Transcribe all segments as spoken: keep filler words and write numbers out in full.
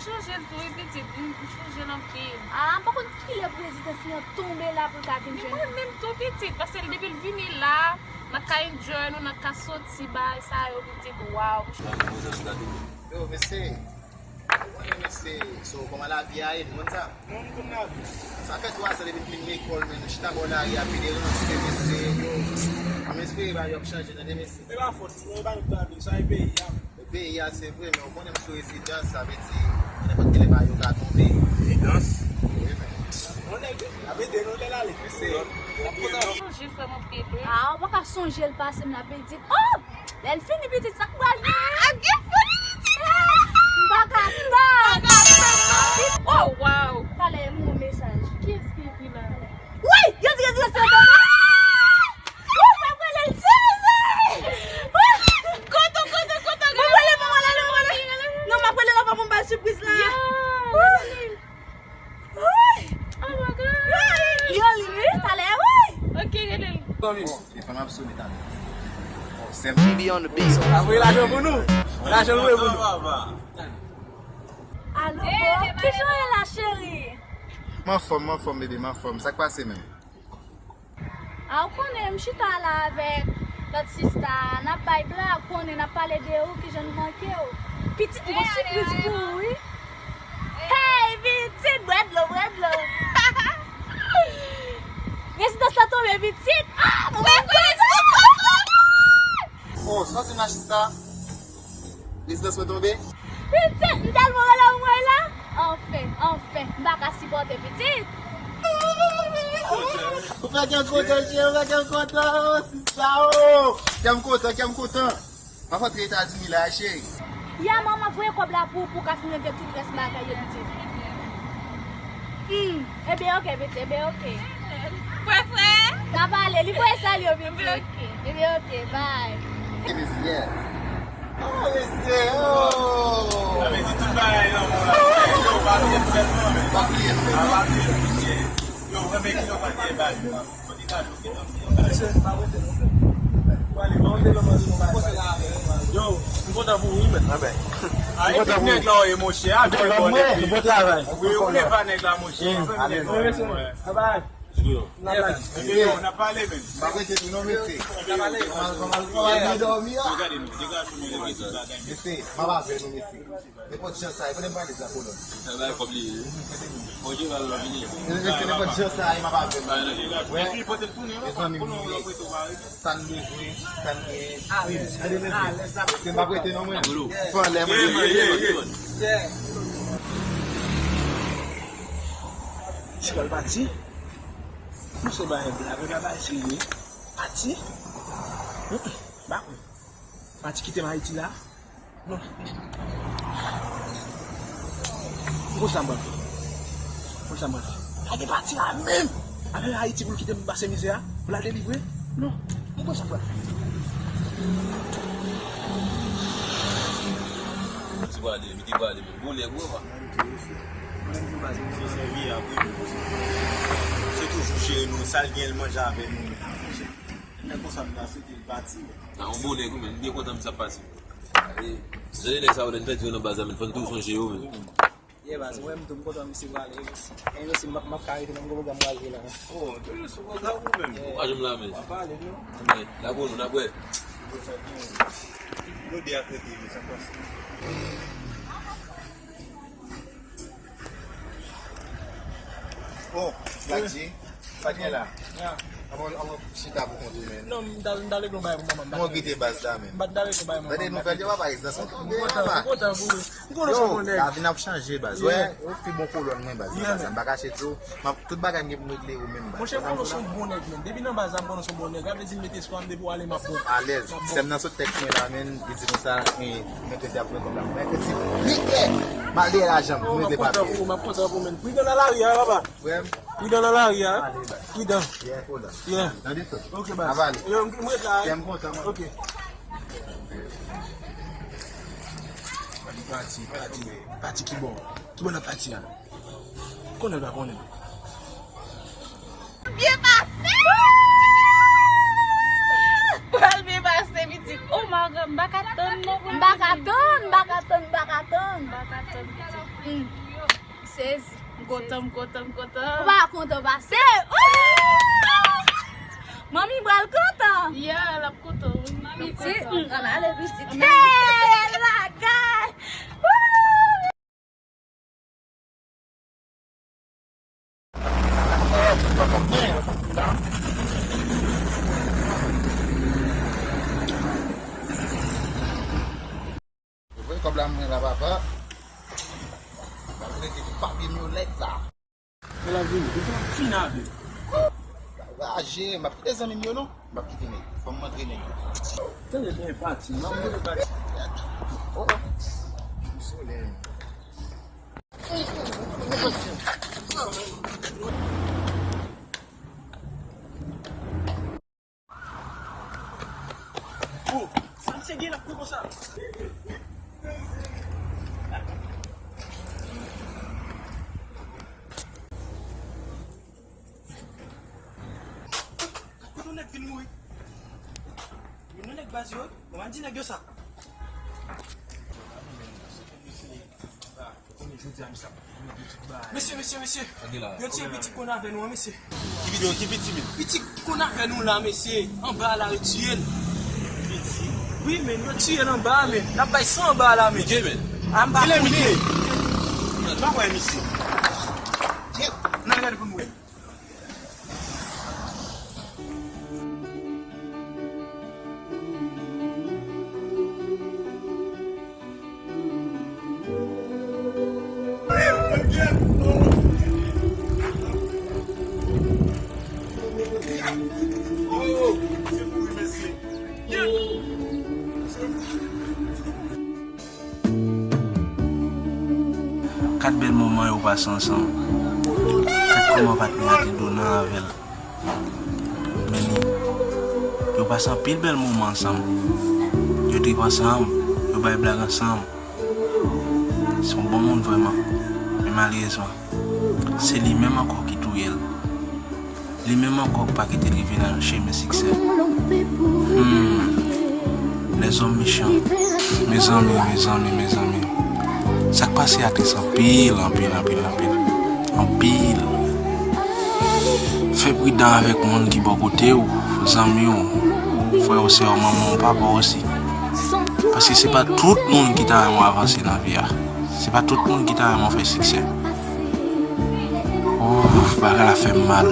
Chanje l tou, wi, pitit. M, m chanje l anpil. Ah, m pa konn kilè prezidans li an tonbe la pou l ka vin jwenn nou. Mwen menm tou, pitit, paske l, depi l vini la, n ap ka enjoy nou, n ap ka soti, bay sa yo, pitit. Waw. Yo, mesye. Ou konnen, mesye, so, kòman lavi a ye, nou konn sa? Mwen, m konn lavi. Sa fè twa zan depi m fin lekòl, men nou chita bò lari a, pede ranse, mesye, yo. M espere bagay yo ap chanje, tande, mesye. E pa fòt nou, e pa nou k ta vin, sa e peyi a. Peyi a, se vre, men ou konnen m sou rezidans, sa vle di, nenpòt kilè bagay yo ka tonbe. Rezidans? Wi, men. Yon nèg, l ap ede nou lè l ale. Mesye. Sonje frè m anpil, wi. Ah, ou pa ka sonje l pase m la, pitit. Oh! Lè l fini, pitit, sa k pral gen? Ah, gen foli, pitit! M pa ka tann! M pa ka tann! Oh, wow! Talè, m yon mesaj. Kiyès ki ekri la? Woy! Yo di, yo di, yo di, yo di, yo di. Woy, m ap rele l, Zezi! Kote, kote, kote, m ap rele, m ap rele, m ap rele. Non, m ap rele l avan pou m ba l sipriz la. Woy! Woy! Oh my God! Woy! Yo li, wi, talè, woy! Ok, rele l. Bon, telefòn ap sone talè. Oh, sè m. Apre lajan pou nou. Lajan lwe pou nou. Alo, bo, kijan w ye la, cheri? M anfòm, m anfòm, bebe, m anfòm. Sa k pase menm? A, ou konnen, m chita la avèk lòt sista a, n ap bay blag, ou konnen, n ap pale de ou, kijan nou manke w. Pitit, m gon sipriz pou ou, wi. Hey, pitit, bwè dlo, bwè dlo. Rezidans la tonbe, pitit. Ah, mwen konn rezidans la tonbe. Oh, sa se machista. Rezidans mwen tonbe. Pitit, m tèlman rele w mwen la. Anfen, anfen, m pa ka sipòte pitit. Ou fè kè m kontan, cheri, ou fè kè m kontan, oh, sista, oh. Kè m kontan, kè m kontan. M ap rantre Etazini la, cheri. Ya, manman, voye kòb la pou, pou w ka fin regle tout rès bagay yo, pitit. Hmm, ebyen, oke, pitit, ebyen, oke. Frè, frè. N a pale, li voye salye w, pitit. Ebyen, oke. Ebyen, oke, bye. Mesye. Oh, mesye, oh. Sa vle di tout bagay nan mond la. Yo, pa bliye fèt non, men. Pa bliye fèt. Pa bliye fèt. Yo, mwen, men ki nou pa gen bagay. Yo, m kontan pou ou, wi, men. Ah, ben. Ah, epi nèg la, ou ye, monchè. Ah, bon, bon, bon travay. Wi, ou leve nèg la, monchè. Bye bye. Yo, n ap pale, men. Pa rete tou non, mesye. Kòman, kòman, kòman nou dòmi a? Mesye, m ap avè nou, mesye. Nenpòt jan sa ye, konnen m pale sa kolòn. Sa bay kòb li ye. Bon, Dye va lòt vini. Se nenpòt jan sa ye, m ap avè nou. Wè. Mezanmi, m ye. Sa n bezwen, sa n genyen. Tande, mesye. Mesye, m ap rete non, mwen. Fanlè, mwen. Ti pral pati. Nou se bay blag, nou ka bay serye. Pati? Mm, mm, pa kwè. Pati kite m Ayiti la. Non. M konn sa m pral fè. M konn sa m pral fè. Pa gen pati la menm. Avè Ayiti pou l kite m pase mizè a, pou l al delivre. Non. M konn sa m pral fè. Ti pale, li te pale, men bon nèg, wi, papa. Se sèvi apre nou. Se toujou jere nou, sa l gen, l manje avè nou. Nèg konsa m ta swete l pati. Nan yon bon nèg, wi, men, m byen kontan m sa pase. E, jan de nèg sa yo, lè n pèdi yo nan baz la, men, fò n toujou sonje yo, men. Yeah, baz, mwen, m tou, m kontan misye prale, wi, baz. E, yo, si m ap, m ap ka rete, men m gen pwogram m pral jwe la. Oh, toujou sou pwogram ou menm. Yeah. Ou pa janm la, men. W ap pale, non? Men, la pou nou, n ap wè. Yo de a trete, men sa pase. Oh, Black G, sa gen la? Avan, avan chita pou kont ou, men. Non, m ta, m ta regle yon bagay pou manman m. Mwen kite baz la, men. M pa t ta regle yon bagay manman m. Tande nouvèl yo, papa, Ezans, m kontan, m kontan pou ou. M konnen w se yon bon nèg. Yo, lavi n ap chanje, baz. Wè, ou pi bon kolòn mwen, baz. Nan baz la, m pa kache tou. M ap, tout bagay m gen pou m regle ou menm, baz. Monchè, m konnen w se yon bon nèg, men. Depi nan baz la, m konnen w se yon bon nèg. Sa vle di m mete espwa m depi w ale, m ap bon. Alèz. Sè m nan sot tèks mwen la, men. Li di konsa, eh, mèkredi ap voye kòb la. Mèkredi, li dèyè. M al dèyè lajan m. M ap kontan pou ou, m ap kontan pou ou, men. Pridan nan lari a, papa. Frè m. Pridan nan lari a. Pridan. Yeah, hold on. Yeah. Tande sa. Ok, baz. Yo, m, m ret la. Yeah, m kontan, man. Ok. Pati, pati, pati ki bò? Ki bò nan pati a? Konnen l pa konnen. Byen pase! Pral byen pase, pitit. Oh my God, m pa ka tann non pou m pa ka tann, m pa ka tann, m pa ka tann. M pa ka tann, pitit. Sezi. M kontan, m kontan, m kontan. Ou pa kontan pase? Ooh! Manmi pral kontan. Yeah, l ap kontan, wi. Pitit, mm, ann ale pitit. Hey, bèl bagay. Ooh! Ou voye kòb la mwen la, papa. M ap rete sou papye myonèt la. Mwen la vini, depi m ap fin avè. Raje, m ap kite zanmi m yo non. M ap kite nèg. Fò m montre nèg yo. Tande byen pati, m ap montre pati. Oh, oh. Solèy. Oh, sa misye gen la kou konsa. Kote nèg vin mouri? Youn nan nèg baz yo, wi. Bon, m a di nèg yo sa. Mesye, mesye, mesye. Yo tiye pitit konn avè nou an, mesye. Ki pitit? Ki pitit, men? Pitit konn avè nou la, mesye. Anba la, yo tiye l. Pitit? Wi, men, yo tiye l anba, men. N ap bay san anba la, men. Pike, men. Anba. Kilè, pike? N pa wè misye. Nan, gade pou nou wè. Kat bèl moman yo pase ansanm. Kat kòman patnè a te donan avè l. Men li, yo pase anpil bèl moman ansanm. Yo trip ansanm, yo bay blag ansanm. Se yon bon moun vrèman. Men malerezman, se li menm ankò ki touye l. Li menm ankò k pa kite l rive nan chemen siksè. Hmm. Lèzòm mechan. Mezanmi, mezanmi, mezanmi. Sa k pase a tris anpil, anpil, anpil, anpil. Anpil. Fè pridan avèk moun ki bò kote w, zanmi w, frè w, sè w, manman w, papa w osi. Paske se pa tout moun ki ta renmen w avanse nan vi a. Se pa tout moun ki ta renmen w fè siksè. Oh, bagay la fè m mal.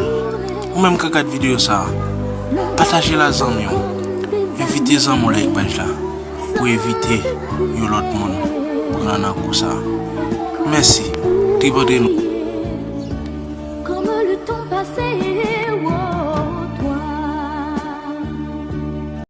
Ou menm k ap gad videyo sa a, pataje l a zanmi w. Envite zanmi w like paj la pou evite yon lòt moun pran nan kou sa a. Mèsi. Tripòte nou.